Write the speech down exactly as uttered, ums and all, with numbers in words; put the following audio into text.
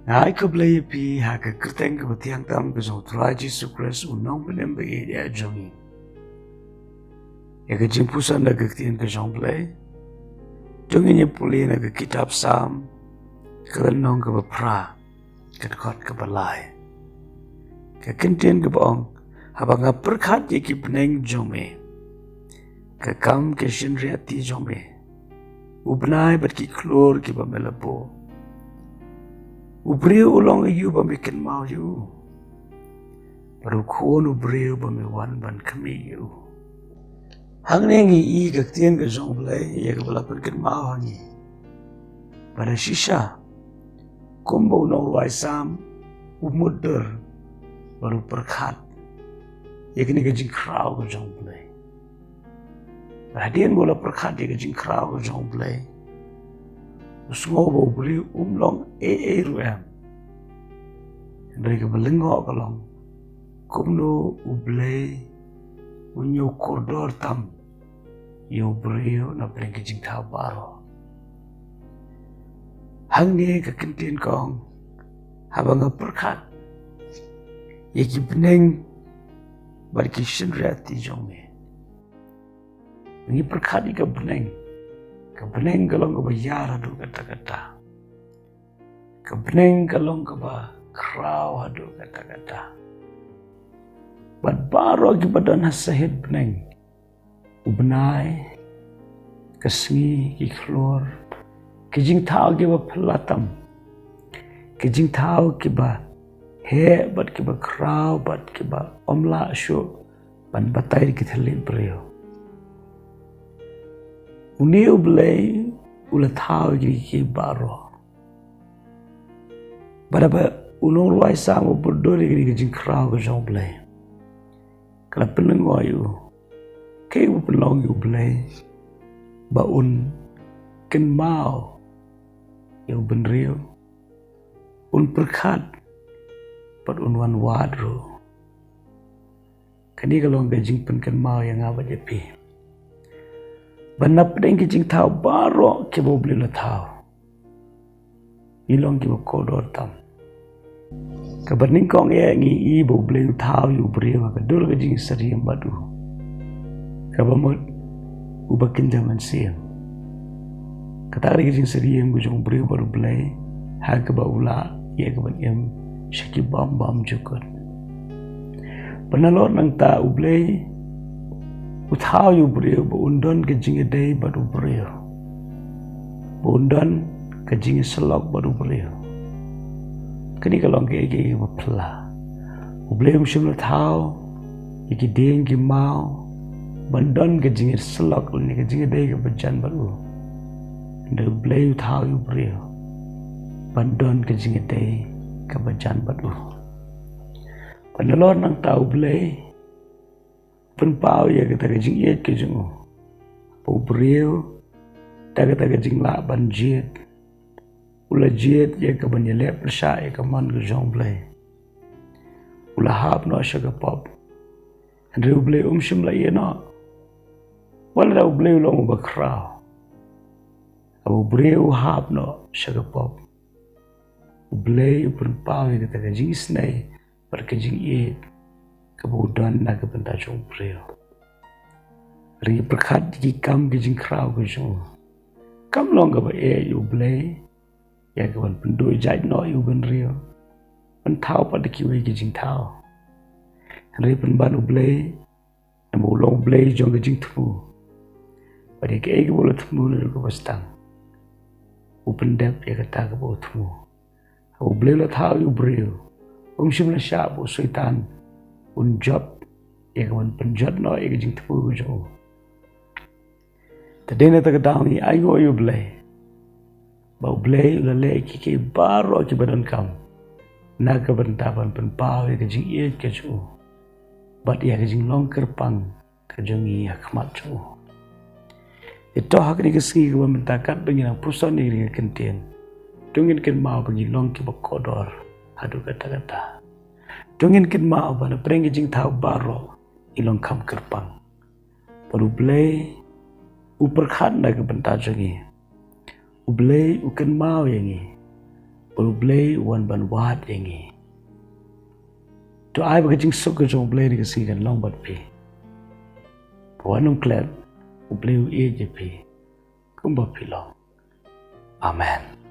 Nga ai khublei ïa phi ha ka kyrteng kaba thiang tam ka jong u Trai Jisu Khrist, u nongpynim ba ïeit jong ngi. Ïa ka jingpuson na ka ktien ka jong u Blei jong ngi, ngi pule na ka kitab Salm, ka lynnong kaba phra, ka dkhot kaba lai. Ka ktien kaba ong, haba nga pyrkhat ïa ki bneng jong me, ka kam ka shynriahti jong me, u bnai bad ki khlur kiba me la buh. U briew u long aïu ba me kynmaw ïa u, bad u khun u briew ba me wan ban khmih ïa u? Hangne ngi i ka ktien ka jong u Blei ïa kaba la pynkynmaw ha ngi. Bad shisha, kumba u nongrwai Salm u mutdur bad u pyrkhat ïa kane ka jingkhraw ka jong u Blei. Bad hadien ba u la pyrkhat ïa ka jingkhraw ka jong u Blei, u sngew ba u briew um long ei ei ruh em. Hynrei kaba lyngngoh ka long kumno u Blei un ïoh kordor tam ïa u briew na pdeng ki jingthaw baroh. Hangne ka ktien ka ong, haba nga pyrkhat ïa ki bneng bad ki shynriahti jong me. Ngi pyrkhat ïa ka bneng. Ka bneng ka long kaba ïar haduh katta katta. Ka bneng ka long kaba khraw haduh katta katta. Bad baroh kiba don ha sahit bneng, u bnai, ka sngi, ki khlur, ki jingthaw kiba phylla tam, ki jingthaw kiba heh bad kiba khraw bad kiba ym lah shuh ban batai da ki thylliej briew. Une u Blei u la thaw ïa ki baroh. Bad haba u nongrwai Salm u mutdur ïa kane ka jingkhraw ka jong u Blei, ka la pynlyngngoh ïa u, kaei ba pynlong ïa u Blei ba un kynmaw ïa u bynriew, un pyrkhat bad un wan wad ruh. Kane ka long ka jingpynkynmaw ïa nga bad ïa phi ba na pdeng ki jingthaw baroh kiba u Blei u la thaw, ngi long kiba kordor tam. Kaba nyngkong eh ngi i ba u Blei u thaw ïa u briew ha ka dur ka jingsyriem bad u, kaba mut uba kynja mynsiem. Kata ka dei ka jingsyriem ka jong u briew bad u Blei, ha kaba u lah ïa ka ban im sha ki bym bymjukut. Bad nalor nangta u Blei u thaw ïa u briew ba un don ka jingïadei bad u briew, ba un don ka jingïasyllok bad u briew. Kane ka long kaei kaei kaba phylla. U Blei um shym la thaw ïa ki dieng ki maw ban don ka jingïasyllok lane ka jingïadei kaba jan bad u. Hynrei u Blei u thaw ïa u briew ban don ka jingïadei kaba jan bad u. Bad nalor nangta u Blei u pynpaw ïa kata ka jingïeit ka jong u, ba u briew, da kata ka jinglah ban jied, u la jied ïa ka ban ïaleh pyrshah ïa ka mon ka jong u Blei. U la hap noh sha ka pop. Hynrei u Blei um shym la ïeh noh. Wat la u Blei u long uba khraw, haba u briew u hap noh sha ka pop, u Blei u pynpaw ïa kata ka jingisynei bad ka jingïeit kaba u don na ka bynta jong u briew. Hynrei pyrkhat ïa ki kam ki jingkhraw ka jong u. Kam long kaba eh ïa u Blei ïa ka ban pynduh jait noh ïa u bynriew, ban thaw pat da kiwei ki jingthaw. Hynrei pynban u Blei, namar u long u Blei jong ka jingthmu, bad ïa kaei kaba u la thmu naduh kaba sdang, u pyndep ïa kata kaba u thmu. Haba u Blei u la thaw ïa u briew, um shym la shah ba u Soitan un jop ïa ka ban pynjot noh ïa ka jingthmu ka jong u. Te dei na kata ka daw ngi ainguh ïa u Blei ba u Blei u la leh ïa kiei kiei baroh kiba donkam na ka bynta ban pynpaw ïa ka jingïeit ka jong u bad ïa ka jinglong kyrpang ka jong ngi ha khmat jong u. Te to ha kane ka sngi kaba mynta katba ngi nang puson ïa kane ka ktien, to ngin kynmaw ba ngi long kiba kordor haduh katta katta. To ngin kynmaw ba na pdeng ki jingthaw baroh ngi long kham kyrpang. Bad u Blei u pyrkhat na ka bynta jong ngi. U Blei u kynmaw ïa ngi. U Blei u wan ban wad ïa ngi. To ai ba ka jingsuk ka jong U Blei ha kane ka sngi kan long bad phi. Ba wat nym klet, U Blei u ïeit ïa phi kumba phi long. Amen.